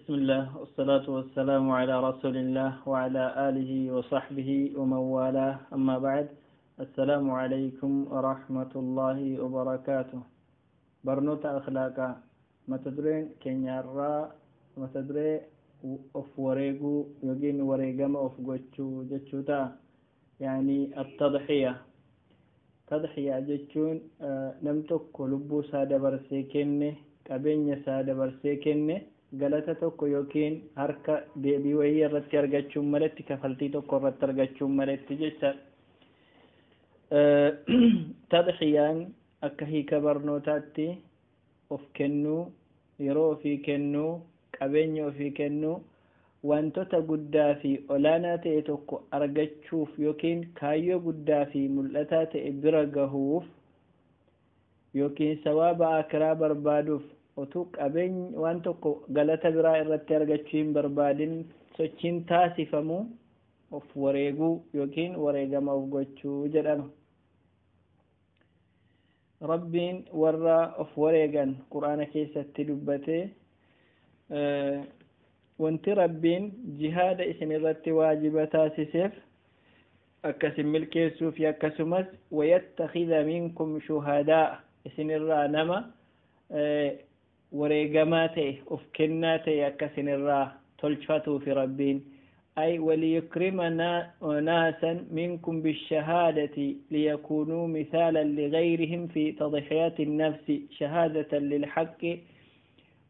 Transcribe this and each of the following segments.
بسم الله والصلاة والسلام على رسول الله وعلى آله وصحبه ومن والاه، أما بعد، السلام عليكم ورحمة الله وبركاته. Barnoota akhlaaqaa mata dureen keenyarraa mata duree of wareeguu yookiin wareegama of gochuu jechuu ta'a، يعني التضحية. Tadxiyaa jechuun nam tokko lubbuu isaa dabarsee kenne, qabeenya isaa dabarsee kenne, galata tokko yookiin harka deebii wayii irratti argachuun maletti, kafaltii tokko irratti argachuun maletti jecha. Tadxiyaan akka hiika barnootaatti of kennuu, yeroo ofii kennuu, qabeenya ofii kennuu, wantoota guddaa fi olaanaa ta'e tokko argachuuf yookiin kaayyoo guddaa fi mul'ataa ta'e bira gahuuf yookiin sawaaba akiraa barbaaduuf, otuu qabeenya waan tokko galata biraa irratti argachuu hin barbaadin sochiin taasifamu of wareeguu yookiin wareegama of gochuu jedhama. Rabbiin warra of wareegan Qur'aana keessatti dubbatee, wanti Rabbiin jihaada isin irratti waajiba taasiseef akkasin milkeessuu fi akkasumas ويتخذ منكم شهداء, isinirraa nama wareegamaa ta'e, of kennaa ta'e akkasinirraa tolfatuufi Rabbiin. أي وليكرم ناسا منكم بالشهادة ليكونوا مثالا لغيرهم في تضحيات النفس، شهادة للحق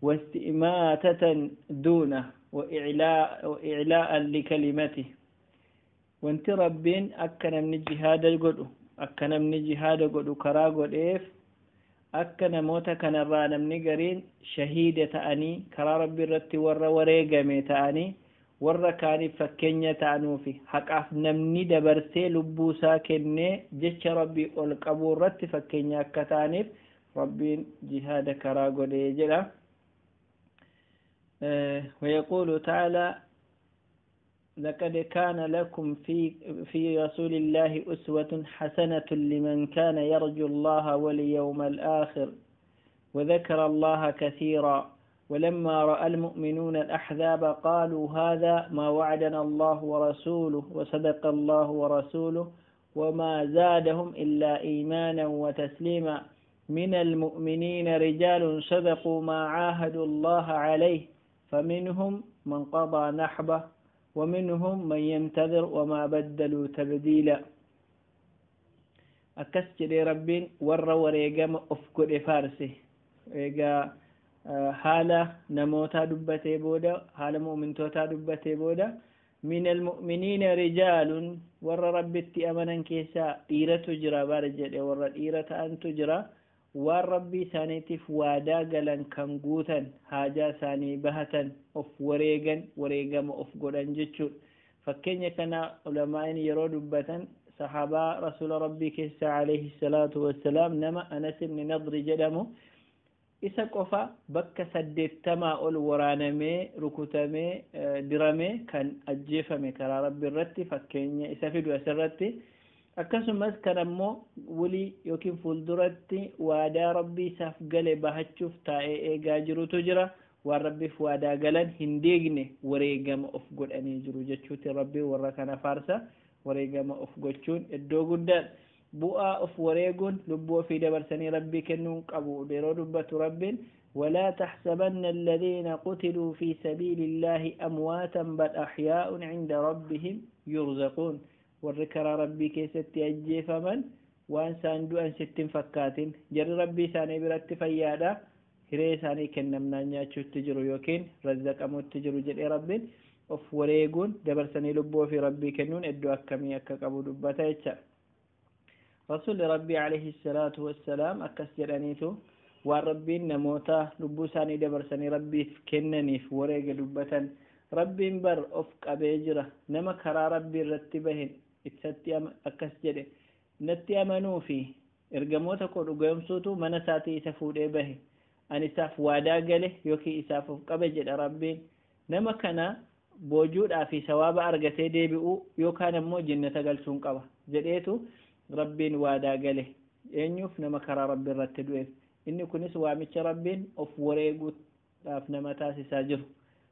واستئماتة دونه وإعلاء لكلمته. Wanti Rabbiin akka namni jihaada godhu, akka namni jihaada godhu karaa godheef, akka namoota kanarraa namni gariin shahiida ta'anii, karaa Rabbi irratti warra wareegame ta'anii, warra kaaniif fakkeenya ta'anuufi haqaaf namni dabarsee lubbuu isaa kennee jecha Rabbii ol qabuu irratti fakkeenya akka ta'aniif Rabbiin jihaada karaa godhee jedha. ويقول تعالى: لقد كان لكم في رسول الله أسوة حسنة لمن كان يرجو الله واليوم الآخر وذكر الله كثيرا. ولما رأى المؤمنون الأحزاب قالوا هذا ما وعدنا الله ورسوله وصدق الله ورسوله وما زادهم إلا إيمانا وتسليما. من المؤمنين رجال صدقوا ما عاهدوا الله عليه، فمنهم من قضى نحبه ومنهم من ينتظر وما بدلوا تبديلا. Akkas jedhee Rabbiin warra wareegama of godhe faarse. Egaa haala namootaa dubbatee booda, haala mu'mintootaa dubbatee booda, من المؤمنين رجال, warra Rabbitti amanan keessaa dhiiratu jira bara jedhe. Warra dhiira ta'antu jira, waan Rabbii isaaniitiif waadaa galan kan guutan, haajaa isaanii bahatan, of wareegan, wareegama of godhan jechuudha. Fakkeenya kana ulamaa'in yeroo dubbatan, sahaabaa Rasuula Rabbii keessaa عليه الصلاة والسلام nama Anas ibni Nadri jedhamu, isa qofa bakka 80 ol waraanamee, rukutamee, diramee kan ajjeefame karaa Rabbi irratti fakkeenya isa fidu asirratti. Akkasumas kan ammoo wulii yookiin fuulduratti waadaa Rabbii isaaf gale bahachuuf taa'ee eegaa jirutu jira. Waan Rabbiif waadaa galan hin diigne, wareegama of godhanii jiru jechuuti Rabbii warra kana faarsa. Wareegama of gochuun iddoo guddaadha. Bu'aa of wareeguun, lubbuu ofii dabarsanii Rabbii kennuun qabu yeroo dubbatu Rabbiin: ولا تحسبن الذين قتلوا في سبيل الله أمواتا بل أحياء عند ربهم يرزقون. Warri karaa Rabbii keessatti ajjeefaman waan isaan du'an sittin fakkaatin, jarri Rabbii isaanii biratti fayyaadha, hiree isaanii kennamnaan nyaachuutti jiru yookiin razzaqamuutti jiru jedhee. Rabbiin of wareeguun, dabarsanii lubbuu ofii Rabbii kennuun iddoo akkamii akka qabu dubbata jecha. Rasuulli Rabbii عليه الصلاة والسلام akkas jedhaniitu waan Rabbiin namoota lubbuu isaanii dabarsanii Rabbiif kennaniif wareega dubbatan: Rabbiin bar of qabee jira nama karaa Rabbii irratti bahe isatti akkas jedhe, natti amanuu fi ergamoota koo dhugoomsuutu mana isaatii isa fuudhee bahe, ani isaaf waadaa gale yookiin isaaf of qabe jedha Rabbiin, nama kana boojuudhaa fi sawaaba argatee deebi'uu yookaan ammoo jannata galchuun qaba jedheetu Rabbiin waadaa gale. Eenyuuf? Nama karaa Rabbi irratti du'eef. Inni kunis waamicha Rabbiin of wareeguudhaaf nama taasisaa jiru.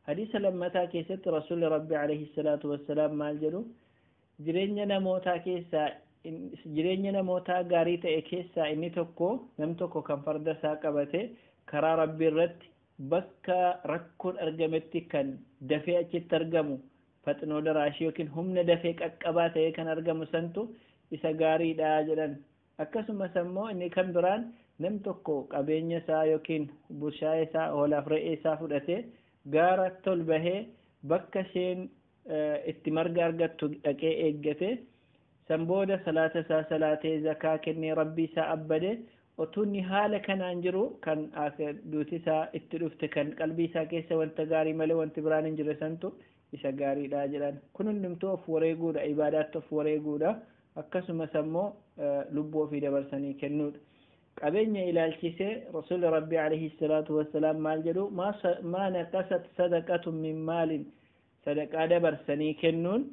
Hadiisa lammataa keessatti Rasuulli Rabbi alayhi salaatu wassalaam maal jedhu? Jireenya namootaa keessaa, jireenya namootaa gaarii ta'e keessaa inni tokko nam tokko kan farda isaa qabate karaa Rabbii irratti bakka rakkoon argametti kan dafee achitti argamu, faxinoo daraashii yookiin humna dafee qaqqabaa ta'e kan argamu santu isa gaariidha jedhan. Akkasumas ammoo inni kan biraan nam tokko qabeenya isaa yookiin bushaayee isaa, hoolaaf re'ee isaa fudhatee gaara tol bahee bakka isheen itti marga argattu dhaqee eeggate, san booda salaata isaa salaatee, zakaa kennee, Rabbii isaa abbade, otuu inni haala kanaan jiru kan duuti isaa itti dhufte, kan qalbii isaa keessa wanta gaarii malee wanti biraan hin jirre santu isa gaariidha jedhan. Kun hundumtuu of wareeguudha, ibaadaatti of wareeguudha, akkasumas ammoo lubbuu ofii dabarsanii kennuudha. Qabeenya ilaalchisee Rasuulli Rabbii alayhi salaatu wassalaam maal jedhu? Maa naqasat sadaqatun min maalin. Sadaqaa dabarsanii kennuun,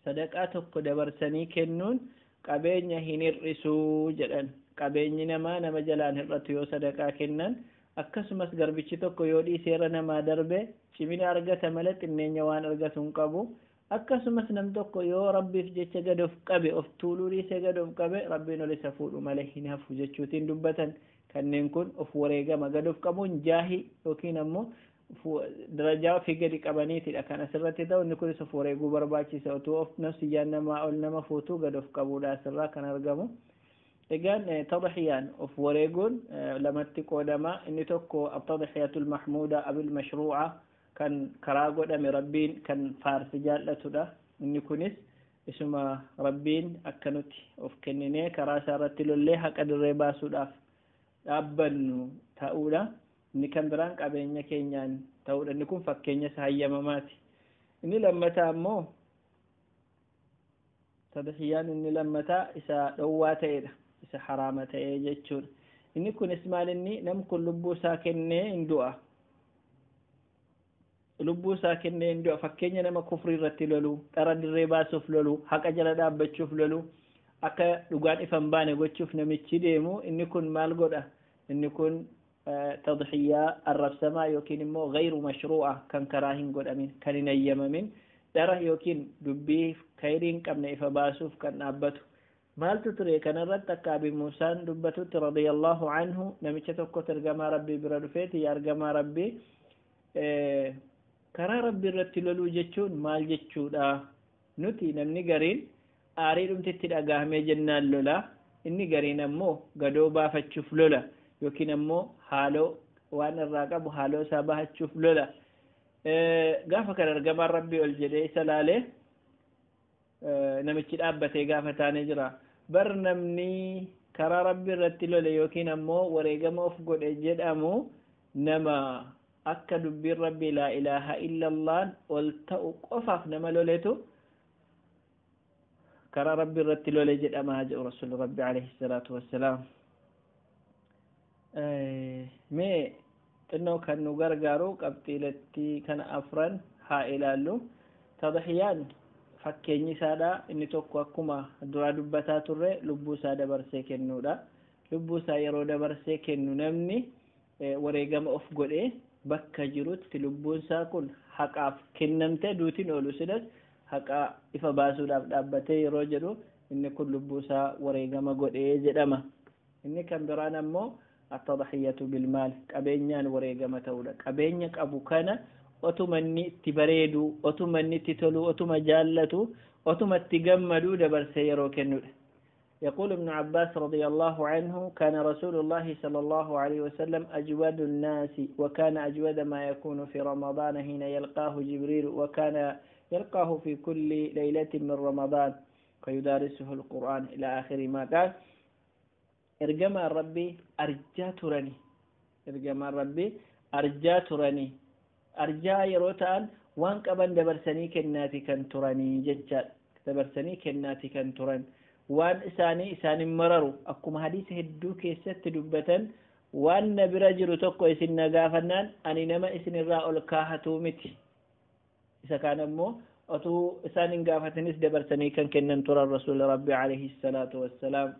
sadaqaa tokko dabarsanii kennuun qabeenya hin hir'isuu jedhan. Qabeenyi namaa nama jalaan hir'atu yoo sadaqaa kennan. Akkasumas garbichi tokko yoo dhiiseera namaa darbe cimina argata malee xinneenya waan argatu hin qabu. Akkasumas nam tokko yoo Rabbiif jecha gad of qabe, of tuuluu dhiisee gad of qabe, Rabbiin ol isa fuudhu malee hin hafu jechuutiin dubbatan. Kanneen kun of wareegama. Gad of qabuun jaahi yookiin ammoo darajaa ofii gadi qabaniitidha kan asirratti ta'u. Inni kunis of wareeguu barbaachisa. Utuu of nafsiyyaan namaa ol nama fuutuu gad of qabuudha asirraa kan argamu. Egaan tadhiyaan of wareeguun lamatti qoodama. Inni tokko at-tadhiyatul mahmuuda abil mashruu'a, kan karaa godhame, Rabbiin kan faarsi jaallatudha. Inni kunis isuma Rabbiin akka nuti of kenninee karaa isaa irratti lollee haqa dirree baasuudhaaf dhaabbannu ta'uudha. Inni kan biraan qabeenya keenyaan ta'uudha. Inni kun fakkeenya isa hayyamamaati. Inni lammataa ammoo, tadhiyaan inni lammataa isa dhowwaa ta'edha, isa haraama ta'e jechuudha. Inni kunis maal? Inni nam kun lubbuu isaa kennee hin du'a, lubbuu isaa kennee hin du'a. Fakkeenya nama kufrii irratti lolu, dhara dirree baasuuf lolu, haqa jala dhaabbachuuf lolu, akka dhugaan ifa hin baane gochuuf namichi deemu, inni kun maal godha? Inni kun tadhiyaa arrabsamaa yookiin immoo gayru mashruu'a, kan karaa hin godhamin, kan hin hayyamamin, dhara yookiin dubbii khayrii hin qabne ifa baasuuf kan dhaabbatu. Maaltu ture kanarratti? Akka Abi Muusaan dubbatutti radiyallahu anhu, namicha tokkotu ergamaa Rabbii bira dhufeeti, "Yaa ergamaa Rabbii, karaa Rabbii irratti loluu jechuun maal jechuudha? Nuti namni gariin aarii dhumtitti dhagahamee jennaan lola, inni gariin ammoo gadoo baafachuuf lola yookiin ammoo haaloo waan irraa qabu haaloo isaa bahachuuf lola." Gaafa kan ergamaan Rabbii ol jedhee isa laalee, namichi dhaabbatee gaafa taanee jira. Bar namni karaa Rabbii irratti lole yookiin ammoo wareegama of godhe jedhamu nama akka dubbiin Rabbii laa ilaaha illallaan ol ta'u qofaaf nama loletu karaa Rabbii irratti lole jedhamaa jedhu Rasuulli Rabbi alayhi salaatu wassalaam. Mee xinnoo kan nu gargaaru qabxiiletti kana afran haa ilaallu. Tadhiyaan fakkeenyi isaadha inni tokko akkuma duraa dubbataa turre lubbuu isaa dabarsee kennuudha. Lubbuu isaa yeroo dabarsee kennu namni wareegama of godhee bakka jirutti lubbuun isaa kun haqaaf kennamtee duutiin oolu, sidas haqa ifa baasuudhaaf dhaabbatee yeroo jedhu, inni kun lubbuu isaa wareegama godhee jedhama. Inni kan biraan ammoo at-tadhiyatu bilmaal, qabeenyaan wareegama ta'uudha. Qabeenya qabu kana otuma inni itti bareedu, otuma inni itti tolu, otuma jaallatu, otuma itti gammadu dabarsee yeroo kennudha. يقول ابن عباس رضي الله عنه: كان رسول الله صلى الله عليه وسلم أجود الناس، وكان أجود ما يكون في رمضان حين يلقاه جبريل، وكان يلقاه في كل ليلة من رمضان فيدارسه القرآن، إلى آخر ما قال. Ergamaan Rabbii arjaa turani. Ergamaan Rabbii arjaa turani. Arjaa yeroo ta'an waan qaban dabarsanii kennaati kan turanii jechaadha. Dabarsanii kennaati kan turan. Waan isaanii isaanin mararu, akkuma hadiisa hedduu keessatti dubbatan, "Waan na bira jiru tokko isin na gaafannaan ani nama isinirraa ol kaahatuu miti." Isa kaan ammoo otuu isaan hin gaafatanis dabarsanii kan kennan turan Rasuula Rabbi alayhi salaatu wassalaam.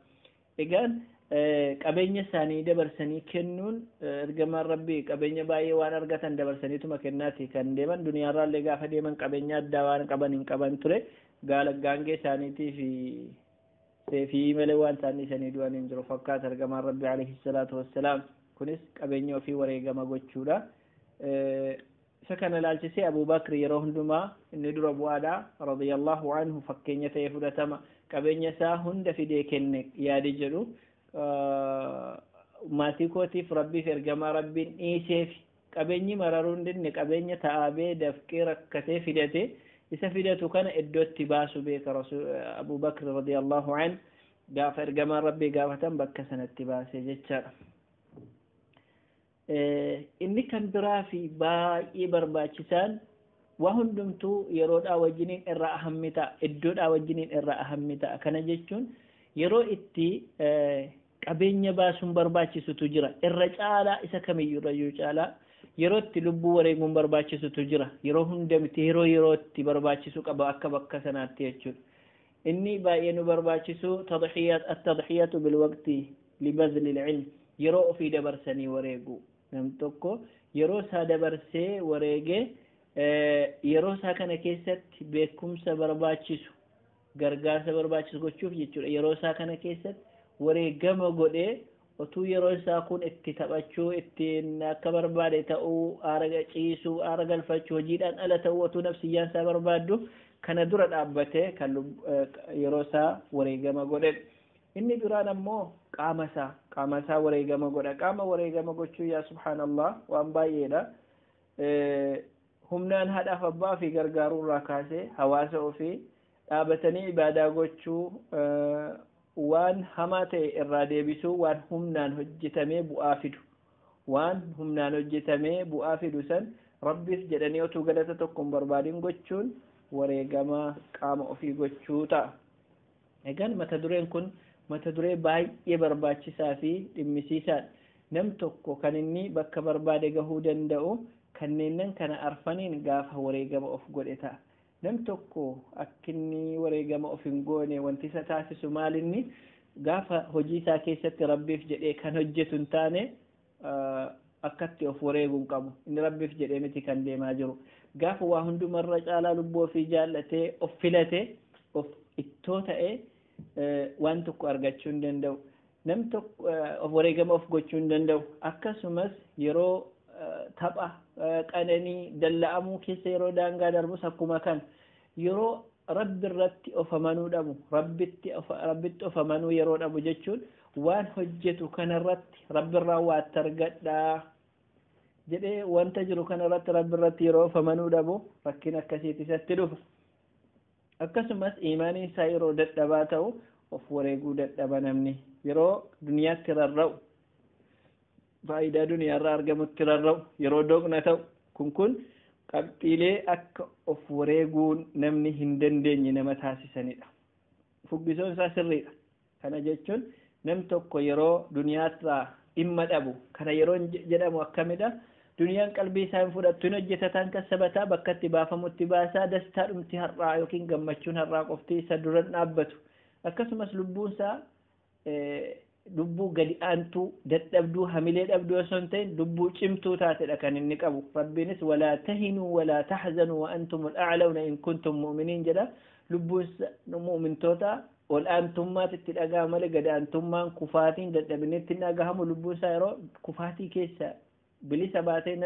Egaan Qabeenya isaanii dabarsanii kennuun, ergamaan Rabbii qabeenya baay'ee waan argatan dabarsaniituma kennaati kan deeman. Duniyaarraallee gaafa deeman qabeenya addaa waan qaban hin qaban ture. Gaala, gaangee isaaniitii fi seefii malee waan isaan dhiisanii du'an hin jiru fakkaata ergamaan Rabbii alayhi salaatu wassalaam. Kunis qabeenya ofii wareegama gochuudha. Isa kana ilaalchisee Abubakr yeroo hundumaa inni dura bu'aadha, radiyallahu anhu, fakkeenya ta'ee fudhatama. Qabeenya isaa hunda fidee kenne yaadi jedhu maatii kootiif, Rabbiif, ergamaa Rabbiin dhiiseef qabeenyi mararuu hin dinne. Qabeenya ta'aabee dafqee rakkatee fidate, isa fidatu kana iddootti baasu beeka Abubakr radiyallahu an. Gaafa ergamaan Rabbii gaafatan bakka sanatti baase jechaadha. Inni kan biraa fi baay'ee barbaachisaan, waa hundumtuu yeroodhaa wajjiniin irraa ahammi ta'a, iddoodhaa wajjiniin irraa ahammi ta'a. Kana jechuun yeroo itti qabeenya baasuun barbaachisutu jira, irra caalaa isa kamiyyuu irrayyuu caalaa. Yeroo itti lubbuu wareeguun barbaachisutu jira. Yeroo hunda miti, yeroo yerootti barbaachisu qaba akka bakka sanaatti jechuudha. Inni baay'ee nu barbaachisu attadxiyatu bilwaqti libazli ilm, yeroo ofii dabarsanii wareegu. Nam tokko yeroo isaa dabarsee wareegee, yeroo isaa kana keessatti beekumsa barbaachisu, gargaarsa barbaachisu gochuuf jechuudha. Yeroo isaa kana keessatti wareegama godhee, otuu yeroo isaa kun itti taphachuu, ittiin akka barbaade ta'uu, aara ciisuu, aara galfachuu, hojiidhaan ala ta'uu otuu nafsiyyaan isaa barbaaddu, kana dura dhaabbatee kan yeroo isaa wareegama godhe. Inni biraan ammoo qaama isaa wareegama godha. Qaama wareegama gochuu, yaa subhaanallah, waan baay'eedha. Humnaan haadhaaf abbaa ofii gargaaruu irraa kaasee, hawaasa ofii dhaabatanii ibaadaa gochuu, waan hamaa ta'e irraa deebisuu, waan humnaan hojjetamee bu'aa fidu, waan humnaan hojjetamee bu'aa fidu san Rabbiif jedhanii otuu galata tokko hin barbaadin gochuun wareegama qaama ofii gochuu ta'a. Egaan mata dureen kun mata duree baay'ee barbaachisaa fi dhimmisiisaadha. Nam tokko kan inni bakka barbaade gahuu danda'u kanneennan kana arfaniin gaafa wareegama of godhe ta'a. Nam tokko akka inni wareegama of hin goone wanti isa taasisu maalinni? Gaafa hojii isaa keessatti Rabbiif jedhee kan hojjetu hin taane, akkatti of wareeguu hin qabu. Inni Rabbiif jedhee miti kan deemaa jiru. Gaafa waa hundumarra caalaa lubbuu ofii jaallatee of filate, of ittoo ta'e, waan tokko argachuu hin danda'u. Nam tokko of wareegama of gochuu hin danda'u. Akkasumas yeroo tapha, qananii, dalla'amuu keessa yeroo daangaa darbus akkuma kan yeroo Rabbi irratti of amanuu dhabu, Rabbitti of amanuu yeroo dhabu jechuun, waan hojjetu kanarratti Rabbi irraa waa itti argadhaa jedhee, wanta jiru kanarratti Rabbi irratti yeroo of amanuu dhabu, rakkina akkasiiti isatti dhufa. Akkasumas imaaniin isaa yeroo dadhabaa ta'u of wareeguu dadhaba namni. Yeroo duniyaatti rarra'u, faayidaa duniyaarraa argamutti rarra'u, yeroo doqna ta'u, kun qabxiilee akka of wareeguun namni hin dandeenye nama taasisanidha. Fuggisoon isaa sirriidha. Kana jechuun nam tokko yeroo duniyaarraa dhimma dhabu, kana yeroo jedhamu akkamidha? Duniyaan qalbii isaa hin fudhattu, hin hojjetataan kassabataa, bakka itti baafamutti baasaa, dastaa dhumti har'aa yookiin gammachuun har'aa qofti isa duran dhaabbatu. Akkasumas lubbuun isaa lubbuu gadi aantuu, dadhabduu, hamilee dhabduu osoo hin ta'in, lubbuu cimtuu taatedha kan inni qabu. Rabbiinis "Walaa tahinuu walaa tahzanuu wa antumul a'lawna in kuntum mu'miniin" jedha. Lubbuun mu'mintoota ol aantummaatti itti dhagahama malee gadi aantummaan, kufaatiin, dadhabinni itti hin dhagahamu. Lubbuun isaa yeroo kufaatii keessa bilisa baatee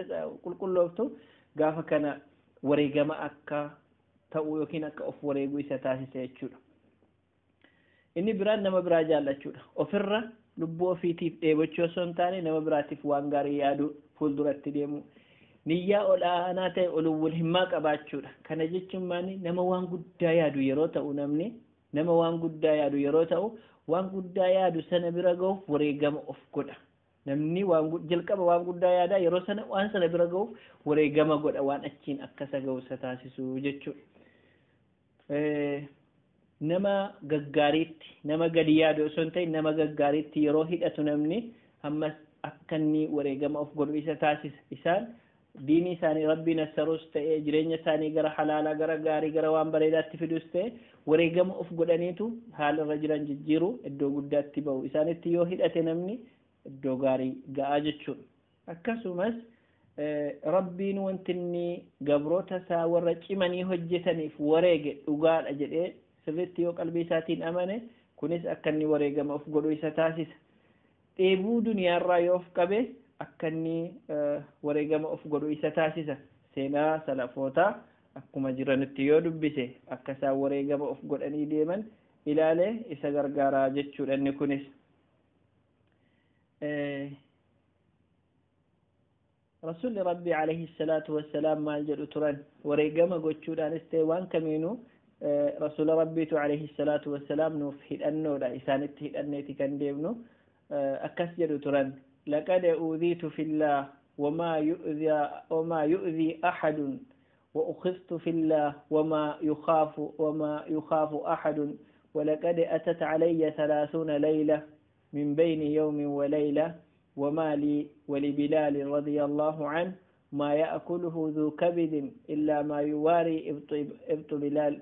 qulqullooftu, gaafa kana wareegama akka ta'u yookiin akka of wareeguu isa taasisa jechuudha. Inni biraan nama biraa jaallachuudha. Ofirra lubbuu ofiitiif dheebochuu osoo hin taane, nama biraatiif waan gaarii yaaduu, fuulduratti deemu. Niyyaa ol'aanaa ta'e, uluwwul himmaa qabaachuudha. Kana jechuun maali? Nama waan guddaa yaadu yeroo ta'u, namni nama waan guddaa yaadu yeroo ta'u, waan guddaa yaadu sana bira gahuuf wareegama of godha. Namni waan jalqaba waan guddaa yaada, yeroo sana waan sana bira gahuuf wareegama godha, waan achiin akkasa gahu isa taasisu jechuudha. Nama gaggaariitti, nama gadi yaadu osoo hin ta'in, nama gaggaariitti yeroo hidhatu, namni ammas akka inni wareegama of godhu isa taasisa. Isaan Diinii isaanii Rabbiin assarus ta'e, jireenya isaanii gara halaalaa, gara gaarii, gara waan bareedaatti fidus ta'e, wareegama of godhaniitu haala irra jiran jijjiiru, iddoo guddaatti ba'u. Isaanitti yoo hidhate namni iddoo gaarii ga'aa jechuudha. Akkasumas Rabbiin wanti inni gabroota isaa warra cimanii hojjetaniif wareege dhugaadha jedhee sirriitti yoo qalbii isaatiin amane, kunis akka inni wareegama of godhu isa taasisa. Dheebuu duniyaarraa yoo of qabe, akka inni wareegama of godhu isa taasisa. Seenaa salafootaa akkuma jiranitti yoo dubbise, akka isaan wareegama of godhanii deeman ilaale, isa gargaaraa jechuudha inni kunis. Rasuulli Rabbii alayhi salaatu wassalaam maal jedhu turan? Wareegama gochuudhaanis ta'e waan kamiinuu Rasuula Rabbiitu alayhi salaatu wassalaam nuuf hidhannoodha, isaanitti hidhanneeti kan deemnu. Akkas jedhu turan: لقد أوذيت في الله وما يؤذي أحد، وأخفت في الله وما يخاف أحد، ولقد أتت علي 30 ليلة من بين يوم وليلة، وما لي ولبلال رضي الله عنه ما يأكله ذو كبد إلا ما يواري إبط بلال.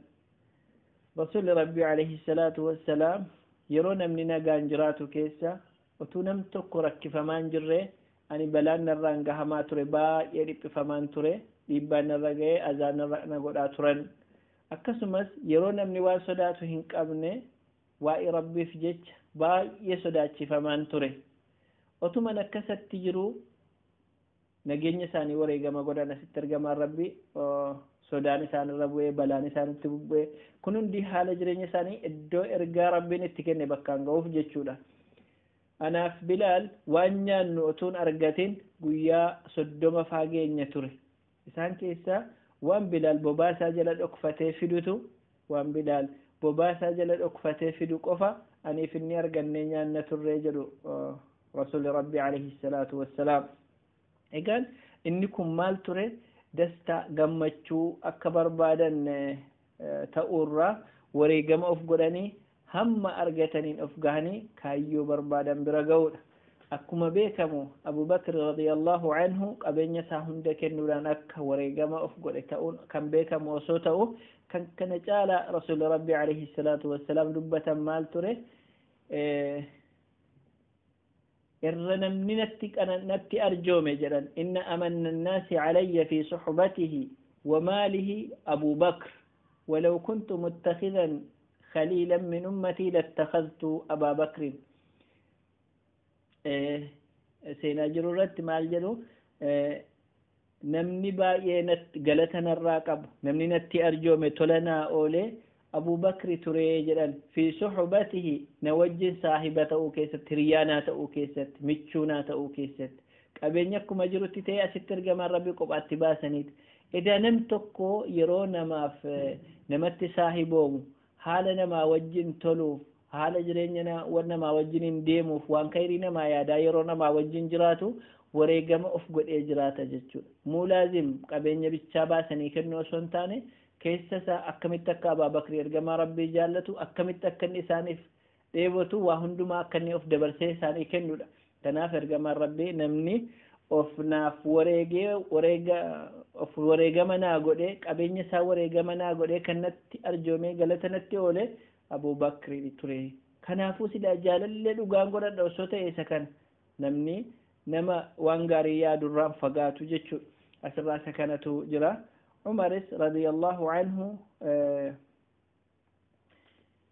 رسول ربي عليه الصلاة والسلام yeroo namni nagaan jiraatu keessa utuu nam tokko rakkifamaan jirre, ani balaan narraan gahamaa ture, baay'ee dhiphifamaan ture, dhiibbaan narra ga'ee azaan narra na godhaa turan. Akkasumas yeroo namni waan sodaatu hin qabne, waa'ee Rabbiif jecha baay'ee sodaachifamaan ture. Otuman akkasatti jiru nageenya isaanii wareegama godhan. Asitti ergamaan Rabbi sodaan isaanirra bu'ee, balaan isaanitti bu'ee, kun hundi haala jireenya isaanii iddoo ergaa Rabbiin itti kenne bakkaan ga'uuf jechuudha. Anaaf Bilaal waan nyaannu otuun argatin guyyaa 30 faageenya ture. Isaan keessaa waan Bilaal bobaasaa jala dhokfatee fidutu, waan Bilaal bobaasaa jala dhokfatee fidu qofa aniif inni argannee nyaanna turree jedhu Rasuulli Rabbi alayhi salaatu wassalaam. Egaan inni kun maal ture? Dastaa gammachuu akka barbaadan ta'uurraa wareegama of godhanii hamma argataniin of gahanii kaayyoo barbaadan bira ga'uudha. Akkuma beekamu Abubakr radiyallahu anhu qabeenya isaa hunda kennuudhaan akka wareegama of godhe ta'uun kan beekamu osoo ta'u, kan kana caalaa Rasuulli Rabbi alayhi salaatu wassalaam dubbatan maal ture? Irra namni natti arjoome jedhan: إن أمن الناس علي في صحبته وماله أبو بكر، ولو كنت متخذا خليلا من أمتي لاتخذت أبا بكر. Seenaa jiru irratti maal jedhu? Namni baay'ee galata narraa qabu, namni natti arjoome, tola naa oolee Abu Bakri turee jedhan. في صحبته, na wajjin saahiba ta'uu keessatti, hiriyaa ta'uu keessatti, michuu naa ta'uu keessatti, qabeenya akkuma jirutti ta'e, asitti ergamaan Rabbii kophaatti baasaniiti. Edaa nam tokko yeroo namaaf namatti saahiboomu, haala namaa wajjin toluuf, haala jireenya namaa wajjin hin deemuuf, waan kayrii namaa yaadaa yeroo namaa wajjin jiraatu, wareegama of godhee jiraata jechuudha. Muulaazim qabeenya bichaa baasanii kennuu osoo hin taane, keessa isaa akkamitti akka Abaa Bakrii ergamaa Rabbii jaallatu, akkamitti akka inni isaaniif dheebotu, waa hundumaa akka inni of dabarsee isaanii kennudha. Kanaaf ergamaan Rabbii namni of naaf wareegee, wareega of wareegama naa godhee, qabeenya isaa wareegama naa godhee, kan natti arjoomee galata natti oole Abuu Bakrii ture. Kanaafuu silaa jaalallee dhugaan godhadha osoo ta'e isa kana. Namni nama waan gaarii yaadurraan fagaatu jechuudha. Asirraa isa kanatu jira. Umaris radiyallahu anhu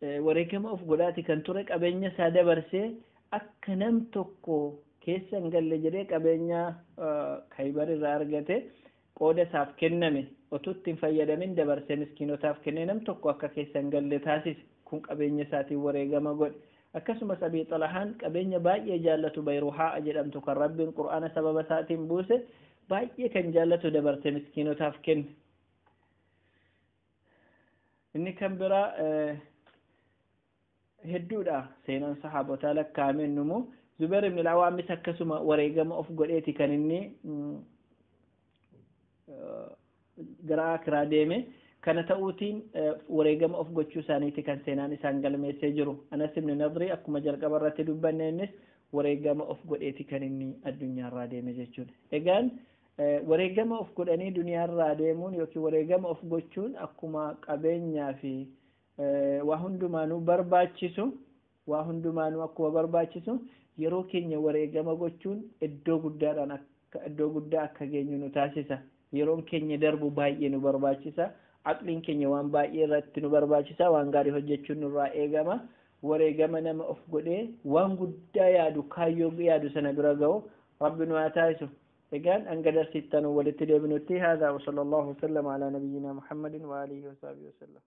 wareegama of godhaati kan ture. Qabeenya isaa dabarsee akka nam tokko keessa hin galle jedhee, qabeenya Khaybar irraa argate qooda isaaf kenname otuu itti hin fayyadamin dabarsee miskiinotaaf kennee, nam tokko akka keessa hin galle taasise. Kun qabeenya isaatiin wareegama godhe. Akkasumas Abii Xalahaan qabeenya baay'ee jaallatu, Bayruhaa jedhamtu kan Rabbiin Qur'aana sababa isaatiin buuse baay'ee kan jaallatu, dabarsee miskiinotaaf kenne. Inni kan biraa hedduudha, seenaan sahaabotaa lakkaa'ameen numu. Zubair ibn al-Awaamis akkasuma wareegama of godheeti kan inni gara akiraa deeme. Kana ta'uutiin wareegama of gochuu isaaniiti kan seenaan isaan galmeessee jiru. Anas ibn Nadri akkuma jalqaba irratti dubbanne, innis wareegama of godheeti kan inni addunyaarraa deeme jechuudha. Egaan Wareegama of godhanii duniyaarraa deemuun yookiin wareegama of gochuun akkuma qabeenyaa fi waa hundumaanuu barbaachisu, waa hundumaanuu akkuma barbaachisu, yeroo keenya wareegama gochuun iddoo guddaadhaan akka iddoo guddaa akka geenyu nu taasisa. Yeroon keenya darbu baay'ee nu barbaachisa. Aqliin keenya waan baay'ee irratti nu barbaachisa. Waan gaarii hojjechuun nurraa eegama. Wareegama nama of godhee waan guddaa yaadu, kaayyoo yaadu sana bira ga'u Rabbi nu haa taasisu. Egaan hanga darsiittan walitti deebinutti, هذا وصلى الله وسلم على نبينا محمد وآله وصحبه وسلم.